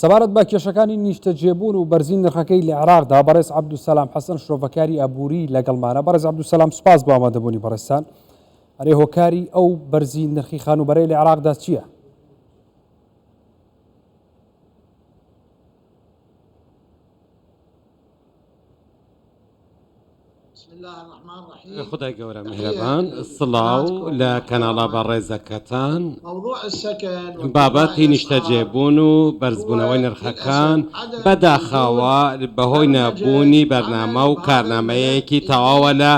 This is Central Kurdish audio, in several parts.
سەبارەت بە کێشەکانی نیشتەجێبوون و بەرزی نرخەکەی لە عێراقدا، بەڕێز عەبدولسەلام حەسەن شرۆڤەکاری ئابووری لەگەڵمانە. بەڕێز عەبدولسەلام سوپاس بۆ ئامادەبوونی بەڕێزتان. ئەرێ هۆکاری ئەو بەرزی نرخی خانووبەرەی لە عێراقدا چییە؟ خودای گەورە میهرەبان سڵاو لە کەناڵە بەڕێزەکەتان بابەتی نیشتەجێبوون و بەرزبوونەوەی نرخەکان بەداخەوە بەهۆی نەبوونی بەرنامە و کارنامەیەکی تەواوە لە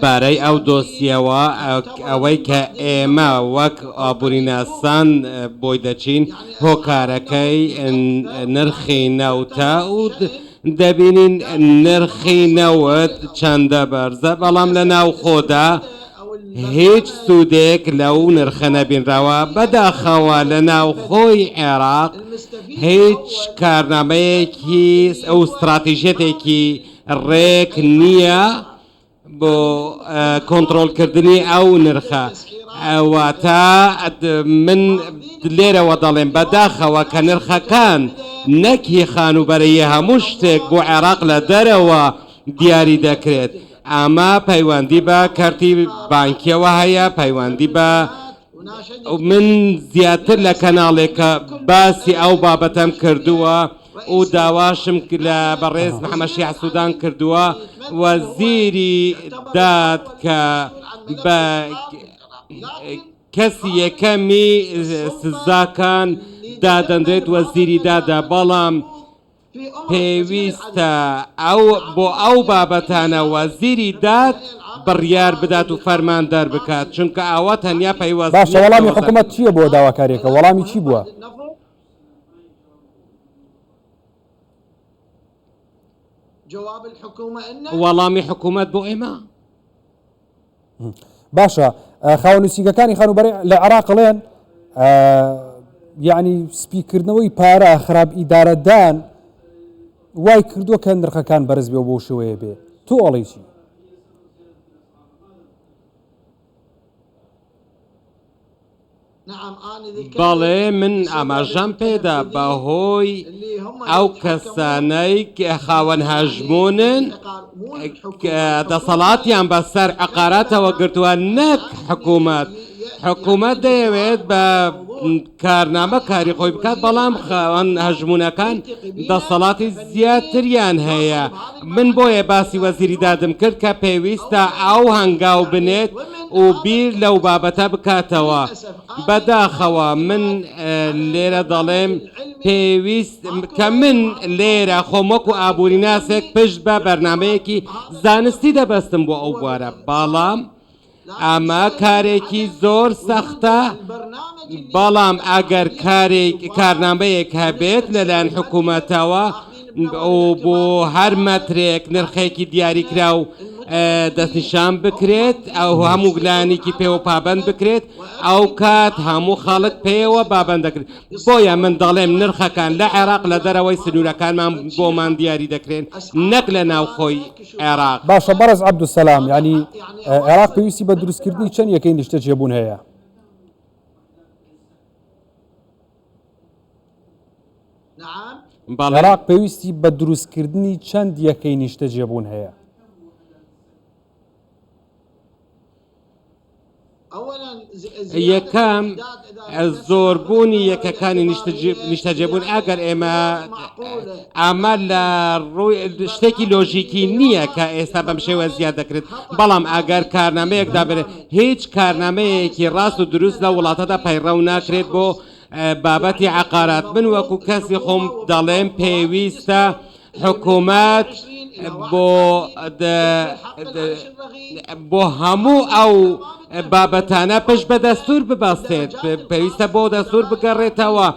بارەی ئەو دۆسیەوە ئەوەی کە ئێمە وەک ئابووریناسان بۆی دەچین هۆکارەکەی نرخی نەوتە و دەبینین نرخی نەوت چەندە بەرزە، بەڵام لە ناوخۆدا هیچ سوودێک لەو نرخە نەبینراوە، بەداخەوە لە ناوخۆی عێراق هیچ کارنامەیەکی و ستراتیژیەتێکی ڕێک نییە. بۆ کۆنتڕۆڵکردنی ئەو نرخە، واتە من لێرەوە دەڵێم بەداخەوە کە نرخەکان نەک هی خانووبەرەیی هەموو شتێک بۆ عێراق لە دەرەوە دیاری دەکرێت، ئەمە پەیوەندی بە کەرتی بانکیەوە هەیە، پەیوەندی بە من زیاتر لە کەناڵێک باسی ئەو بابەتەم کردووە و داواشم لە بەڕێز محەممەد شیاع سوودان کردووە وەزیری داد کە بە کەسی یەکەمی سزاکان دادەنرێت وەزیری دادە بەڵام پێویستە ئەو بۆ ئەو بابەتانە وەزیری داد بڕیار بدات و فەرمان دەربکات، چونکە ئەوە تەنیا پەیوەست باشە نییە بە وەڵامی وەزارەت. حکومەت چییە بۆ داواکاریەکە؟ وەڵامی چی بووە؟ وەڵامی حکومەت بۆ ئێمە؟ باشە خاوەن نووسینگەکانی خانووبەرەی لە عێراق ئەڵێن یعنی سپیکردنەوەی پارە خراپ ئیدارەدان وای کردووە کە نرخەکان بەرز بێ بۆ شێوەیە بێ تۆ ئەڵێی چی؟ بەڵێ من ئاماژەم پێدا بەهۆی ئەو کەسانەی خاوەن هەژموونن دەسەڵاتیان بەسەر عقاراتەوە گرتووە نەک حکوومەت حکوومەت دەیەوێت بە کارنامە کاری خۆی بکات بەڵام خاوەن هەژموونەکان دەسەڵاتی زیاتریان هەیە من بۆیە باسی وەزیری دادم کرد کە پێویستە ئەو هەنگاو بنێت و بیر لەو بابەتە بکاتەوە. بەداخەوە من لێرە دەڵێم پێویست کە من لێرە خۆم وەکو ئابووریناسێک پشت بە بەرنامەیەکی زانستی دەبەستم بۆ ئەو بوارە، بەڵام ئەمە کارێکی زۆر سەختە، بەڵام ئەگەر کارێک کارنامەیەک هەبێت لەلایەن حکوومەتەوە و بۆ هەر مەترێک نرخێکی دیاریکراو دەستنیشان بکرێت ئەو هەموو لایەنێکی پێوە پابند بکرێت ئەو کات هەموو خەڵک پێوە پابند دەکرێت بۆیە من دەڵێم نرخەکان لە عێراق لە دەرەوەی سنوورەکانمان بۆمان دیاری دەکرێن نەک لە ناوخۆی عێراق. باشە بەڕێز عەبدولسەلام یانی عێراق پێویستی بە دروستکردنی چەند یەکەی نیشتەجێبوون هەیە؟ بەڵێ. عێراق پێویستی بە دروستکردنی چەند یەکەی نیشتەجێبوون هەیە؟ یەکەم، زۆربوونی یەکەکانی نیشتەجێبوون ئەگەر ئێمە ئەمە لە ڕووی شتێکی لۆژیکی نییە کە ئێستا بەم شێوە زیاد دەکرێت بەڵام ئەگەر کارنامەیەک دابنرێت هیچ کارنامەیەکی ڕاست و دروست لە وڵاتەدا پەیڕەو ناکرێت بۆ بابەتی عقارات من وەکو کەسی خۆم دەڵێم پێویستە حکومەت بۆ بۆ هەموو ئەو بابەتانە پشت بە دەستور ببەستێت پێویستە بۆ دەستور بگەڕێتەوە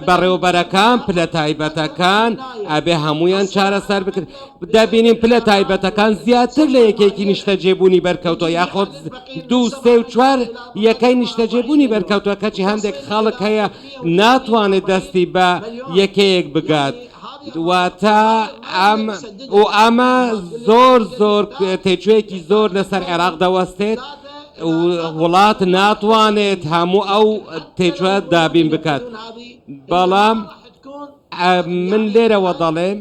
بەڕێوبەرەکان پلە تایبەتەکان ئەبێ هەمویان چارەسەر بکرێت دەبینین پلە تایبەتەکان زیاتر لە یەکێکی نیشتەجێبوونی بەرکەوتووە یاخود دوو سێ و چوار یەکەی نیشتەجێبوونی بەرکەوتووە کەچی هەندێک خەڵک هەیە ناتوانێت دەستی بە یەکەیەک بگات واتە ئەم و ئەمە زۆر زۆر تێچوویەکی زۆر لەسەر عێراق دەوەستێت وڵات ناتوانێت هەموو ئەو تێچوە دابین بکات بەڵام. من لێرەوە دەڵێم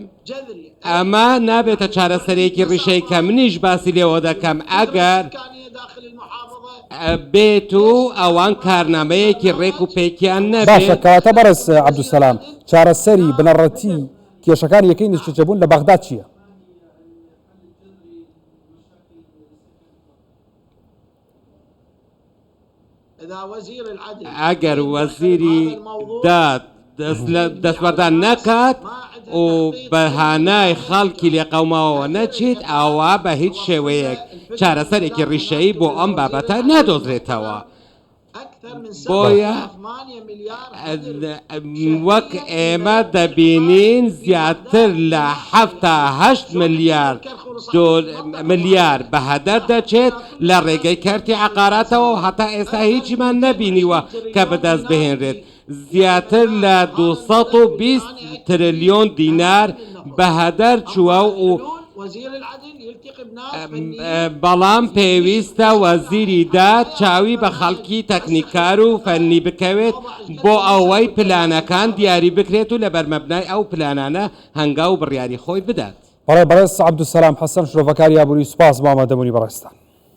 ئەمە نابێتە چارەسەرێکی ڕیشەی کە منیش باسی لێوە دەکەم ئەگەر بێت و ئەوان کارنامەیەکی ڕێک و پێکیان نەبێت. باشە کەواتە بەڕێز عەبدولسەلام چارەسەری بنەڕەتی کێشەکانی یەکەی نیشتەجێبوون لە بەغدا چییە؟ ئەگەر وەزیری داد دەستوەردان نەکات و بە هانای خەڵکی لێقەوماوەوە نەچیت، ئەوا بە هیچ شێوەیەک چارەسەرێکی ڕیشەیی بۆ ئەم بابەتە نادۆزرێتەوە. بۆیە وەک ئێمە دەبینین زیاتر لە 78 ملیار ملیار بە هەدەر دەچێت لە ڕێگەی کەرتی عەقاراتەوە و هەتا ئێستا هیچیمان نەبینیوە کە بەدەست بهێنرێت زیاتر لە 220 ترلیۆن دینار بە هەدەر چووە و بەڵام پێویستە وەزیری داد چاوی بە خەڵکی تەکنیکار و فەنی بکەوێت بۆ ئەوەی پلانەکان دیاری بکرێت و لەبەر مەبنای ئەو پلانانە هەنگاو و بڕیاری خۆی بدات. بەڵێ بەڕێز عەبدولسەلام حەسەن شرۆڤەکاری ئابووری سوپاس بۆ ئامادەبوونی بەڕێزتان.